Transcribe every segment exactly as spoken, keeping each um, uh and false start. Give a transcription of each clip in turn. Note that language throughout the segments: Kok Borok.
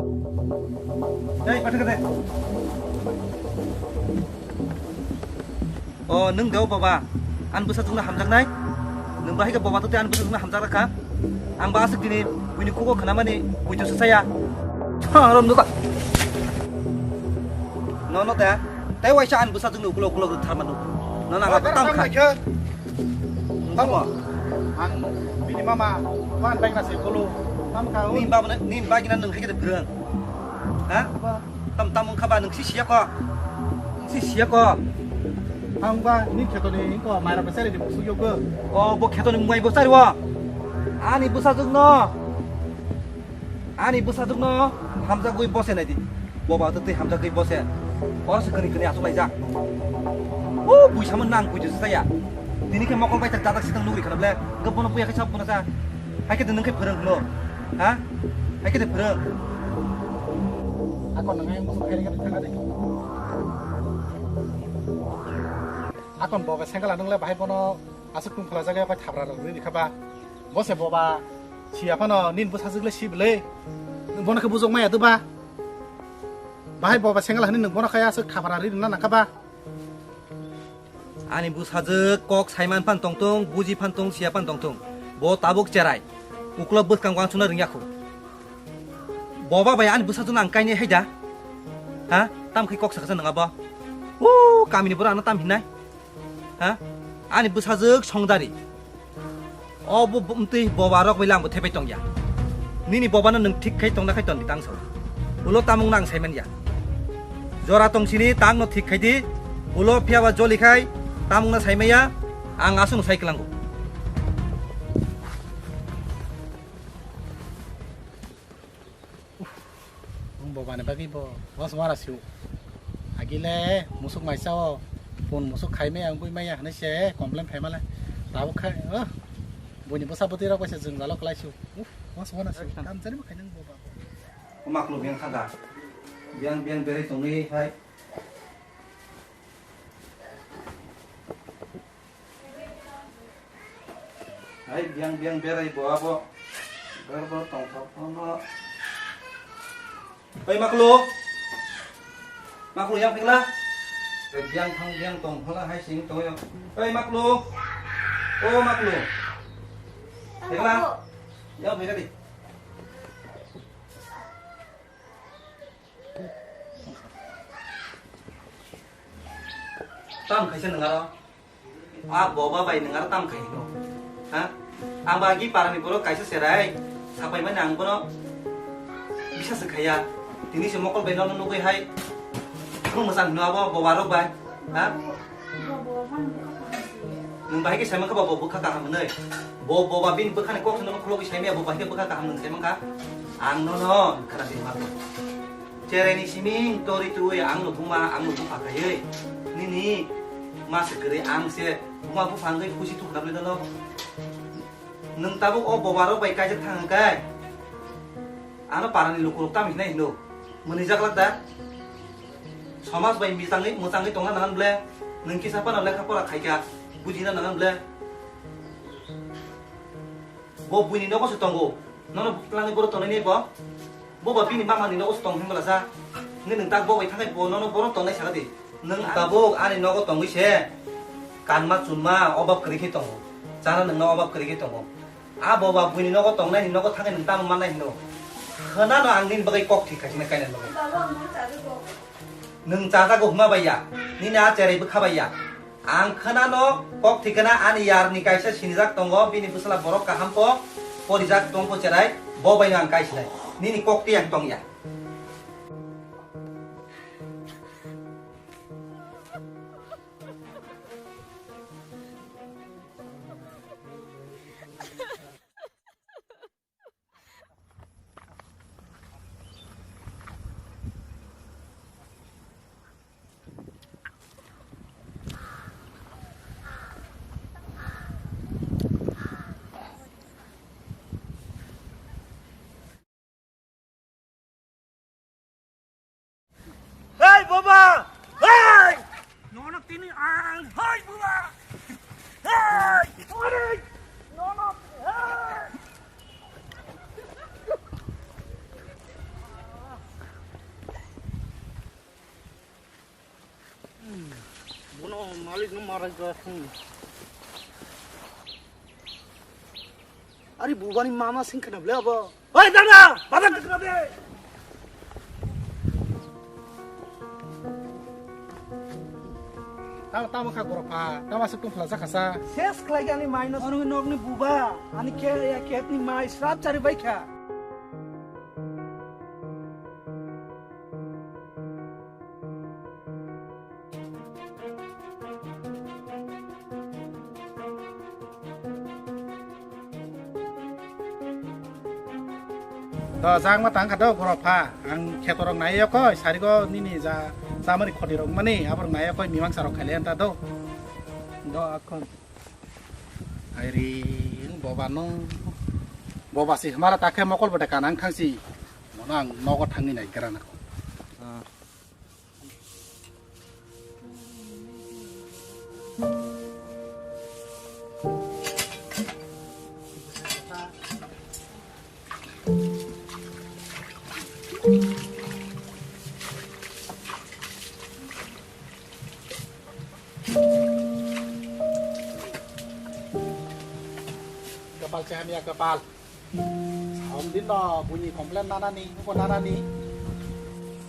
Ei, pathak de. O, nwng de o baba, ani bwsajwkno hamjaknai? Nwng bahai khe boba twi ani bwsajwkno hamjak rwkha? Ang ba aswk tini buini khugo khnamani buitu swsaya. Tha, rom nuka. Nono de, tei waisa ani bwsajwkno ukulok ukulok rwk tharma nuk. Nono ang abo tam kha. Tamo? Ang bini mama, wan bai na se kolo. Tam kha. Ni baba, ni bagina nwng hai khe de phrwng. Ha? Tam tam wngkha ba nwng si siya ko. Nwng si siya ko. Ang ba ni kheto ni ko maira ba sari ni busu yo ko. O bo kheto ni mungbai bo sari wo. Ani bwsajwk no. Ani bwsajwk no hamjagwi bose nai di. Boba to tei hamjagwi bose. Oro se kani kani asuk laijak. O buisa mo nang buitu saya. Tini khe mokol bai tak dadak sitang nugri khana ble. Gabbono buya khe sab bono sa. Hai khe de nwng khe phrwng hwno. Ha? Hai khe de phrwng. Akon nang yang musu khairi khe thanga de. Akon boga sengkala nung le bahai bono asuk tung phala jaga koi thabra rok ri kha ba. Bo se boba siya phano nin bwsajwk le si bwle. Bono khe bujok maya do ba. Bahai boba sengkala hani nung bono khe asuk thabra ri na nang kha ba. Ani bwsajwk kok saiman phan tongthung, buji phan tong, siya phan tongthung. Bo tabuk cherai. Uklok bwskang wansukna rwngya khu. Boba bai ani bwsajwkno ang kainai hai da? Ha? Tam khai kok sakha nang abo? O kamini borok ano tam hinai? Ha? Ani bwsajwk songdari. O bo, bo, mtwi boba rok bai lang bo thepai tongya. Nini boba no nwng thik khai tongna khai ton di tang sao. Ulo tamung nang sai manya. Jora tong sini tang no thik khai di. Ulo phiya ba joli khai tamung na sai maya. Ang asung sai klango. Uf, ang bo bani bagwi bo was wara siu. Agile musuk mai sao, pun musuk khai maya, wngwi maya hinwi se complain khai male. Tabuk khai, oh, buini bwsa bwtwi rok bai se jwngjalo kwlai siu. Uf, was wara siu. Kam chari bo khai nang bo ba. Maklo biyang thangkha. Biyang, biyang berai tongwi hai. Hai, biyang, biyang berai bo abo. Garbor tongthok no. Oi, Maklo. Maklo, yang phikla. Oi, biyang thang, biyang tong phala hai sing tong yo. Oi, Maklo. O, Maklo. Phikla. Yang phikla di. Tam khaisa nang aro. A boba bai nang aro tam khai hino. Ha? Ang ba agi parani borok kaisa serai. Sapai mani ang bono bisa se khaya. Tini se mokol bai nono nugui hai. Ang mwchang hino abo boba rok bai. Ha? Nwng bahai khe sai mankha ba bo bwkha kaham hwnwi. Bo, bo ba bini bwkhani kok se nono khulogwi sai maya, bo bahai khe bwkha kaham nwng sai mankha. Ang nono khana di ma. Cherai ni simi tori twi ang no buma, ang no bupha khaiwi. Nini ma se kwrwi ang se buma bupha wngwi khusi thukna bwle nono. Nwng tabuk o boba rok bai kaisa thang hwnkhe. Ano parani lukurok tam hinai hino. Mwnwi jaklak da. Somaj bai mwchangwi, mwchangwi tongna nangan ble. Nwng kisa phano lekha pora khaikha, bujina nangan ble. Bo buini nogo se tongo. Nono twlangwi borok tongnai ni bo. Bo ba bini mama ni nogo se tong hinbala sa. Nini tak bo bai thangai bo nono borok tongnai saka di. Nwng tabuk ani nogo tongwi se. Kanma chunma obab kwrwi khe tongo. Chana nwngno obab kwrwi khe tongo. A boba buini nogo tongnai ni nogo thangwi nwng tamo mannai hino. Khwnano ang nini bagwi kok thwi khaisina kainani bagwi. Nwng chajago hwnma bai ya. Nini a cherai bwkha bai ya. Ang khwnano kok thwi khwna ani yarni kaisa sinijak tongo, bini bwsala borok kaham po, porijak tong po cherai, bo baino ang kaisinai. Nini kok tiyang tong ya. Hei, boba! Hei! Nono tini ang, hei, boba! Hei! Hei! Nono, hei! Ari bubani mama sing khna ble abo. Oi dada, bada khna de. Tamo tamo kha gorok pha, tamo aswk tong phlajak kha sa. Ses khlai ani mai no. Oro nokni buba, ani khe ya khetni mai srap chari bai kha. To, jang ma tang kha do, borok pha. Ang kheto rok nai yok koi, sari go nini ja, chamani khoti rok mani, abor nai yok koi, mimang sarok khaile anta do. Do akon. Ai ri, boba no. Boba si hmara ta khe mokol bwta kanang thang si. Mono ang nogo thangni nai gra na. Ah. Kapal se hamya kapal. Hom din no buini complain nanani, uko nanani.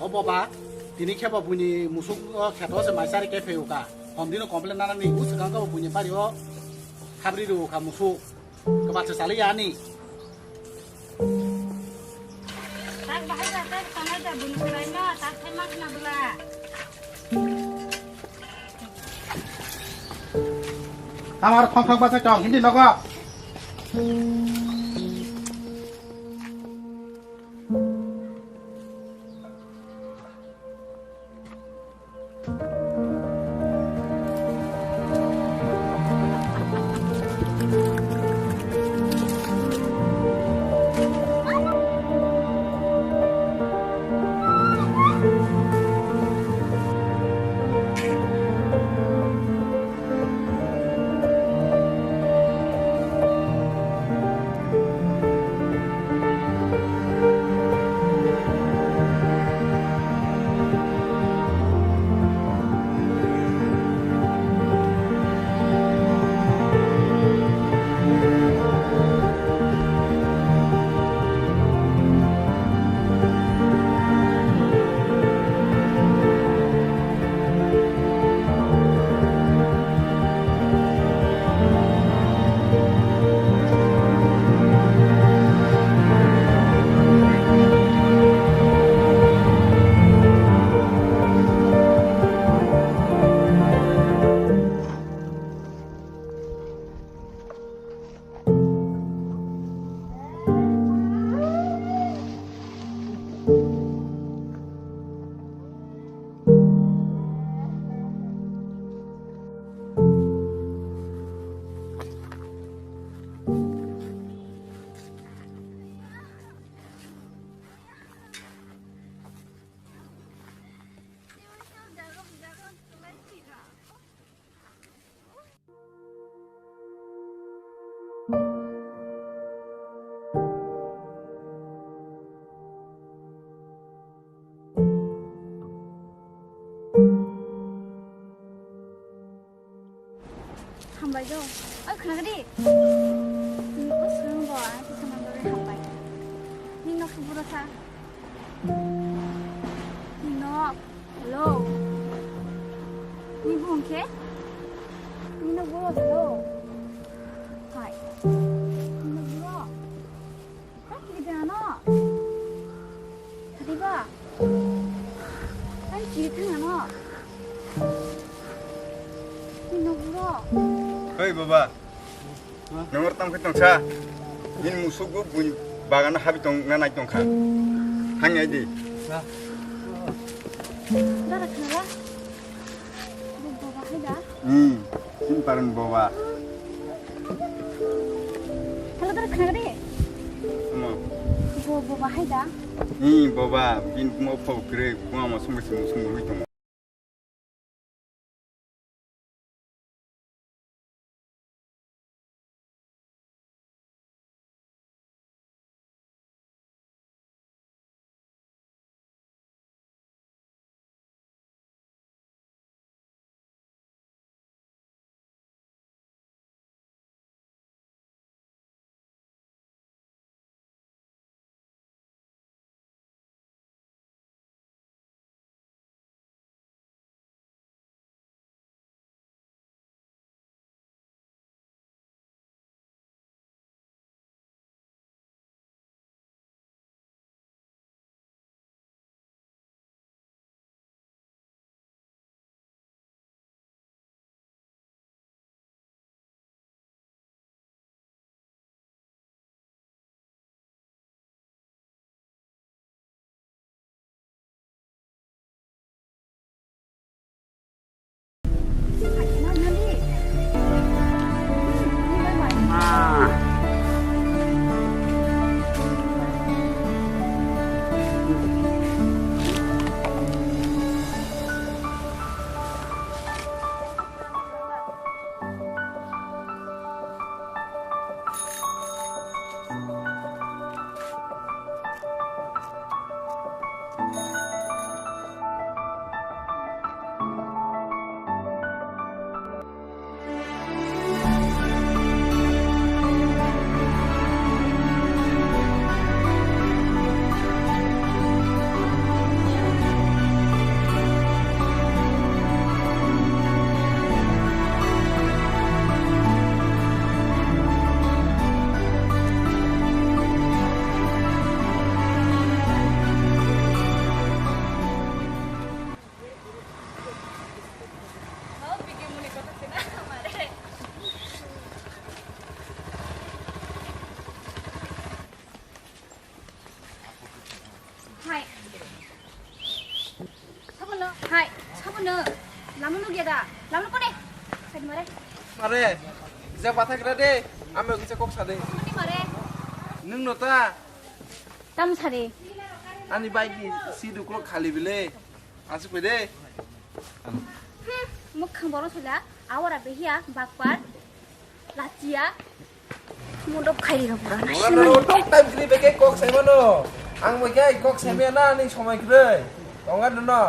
O boba, tini khebo buini musuk o kheto se maisari ke pheuka. Hom din no complain nanani, u swkang ka buini bari o khabri ru ka musuk. Kapal se sali yani. Tak bahai da, tak tanai da, buini krai ma, tak thai mak na bla. Tamar khong khong bachai tong, hindi nogo. Hambai do. Oi, khna di. Ni o swrang bo, ai, kisa man dore hambai. Ni nok subura sa. Ni nok. Hello. Ni bung khe? Ni nok bo, hello. Hai. Ni nok bo. Kok ni dano? Tadi ba? Ai, kiri tengano. Ni nok bo. Hei, baba. Nongor tong khe tongsa, nini musuk bo buini bagano habi tong na nai tongkha. Hang ai di. Dara khnala? Bo boba hai da? Hmm, sin paran boba. Hala dara khna de? Omo. Bo boba hai da? Hmm, boba, bin mo phau kre, mo mo sumbe sumbe sumbe hui tong. No, lama nuk ya da? Lama nuk kone? Sadi mare. Mare, je bathai kra de, ame kisa kok sade. Mani mare. Nung no ta? Tam sade. Ani bike ni seat uklok khali bile. Asuk pede. Hmm, mukhang bono sula, awara behia, bakpar, latia. Mundok khairi rok pura na. Ora no, tok time kri beke kok sai mano. Ang bo kai kok sai mano, ani somai kri. Tonga dono.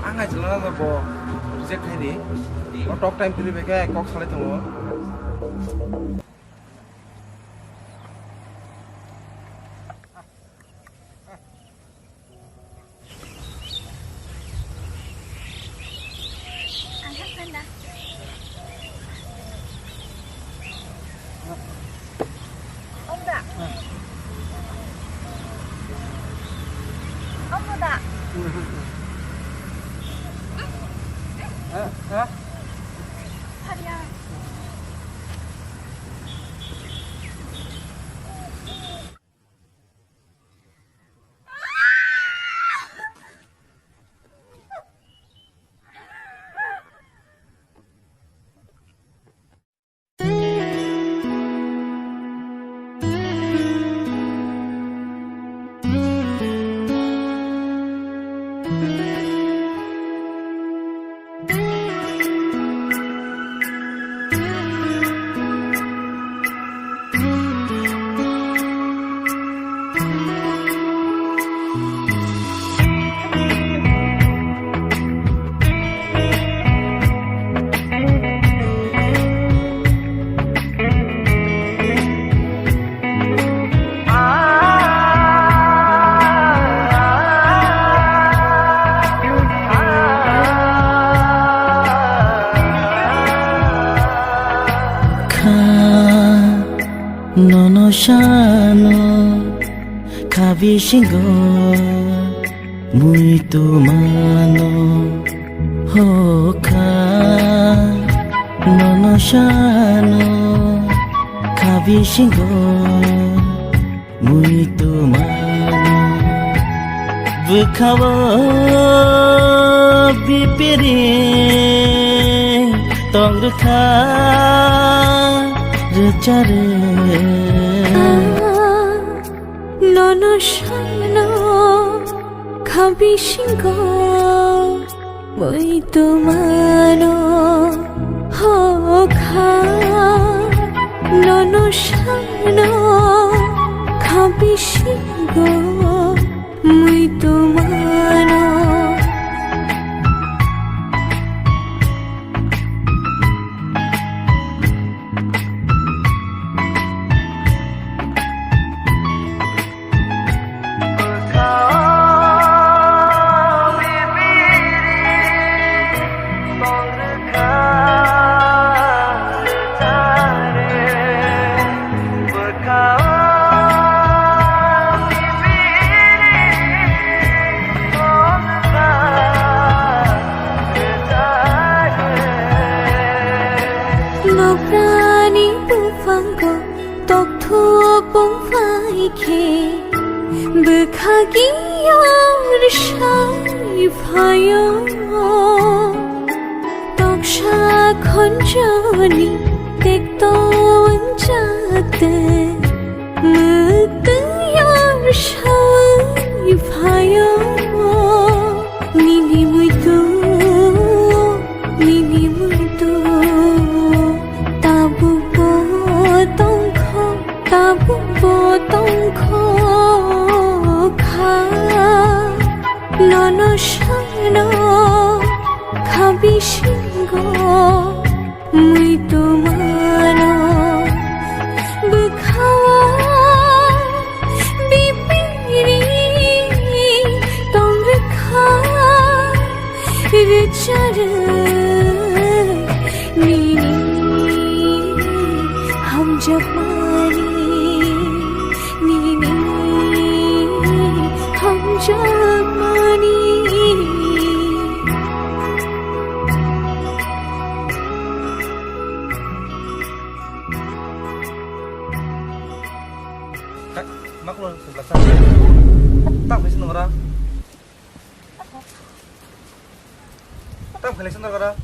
Ang ai chalana no bo reject khai di. O tok time kri beke kok salai tongo. Ang hapkhan da. Om da. Om da. Eh, eh. Hariya. Kha nono sano kha bisingo muitu mano hokha nono sano kha bisingo muitu mano bwkhao bipiri tong rwkha rwcharo. Nono sano kha bisingo muitu mano hokha. Nono sano kha bisingo muitu mano. Nokrani buphango tokthuk bongphai khe bwkha kiyar sai phaio. Toksa khonjoni tekto wngjak tei mwtwi yar sawi phaio. Nini muitu, nini muitu, tabukbo tongkho, tabukbo tongkho kha. Nono sano kha bisingo muitu mano bwkhao bipiri tong rwkha rwcharo nini hamjakmani. Nini hamjakmani. Hai, ma kung Tak phaisa nora. Tak phaisa nora.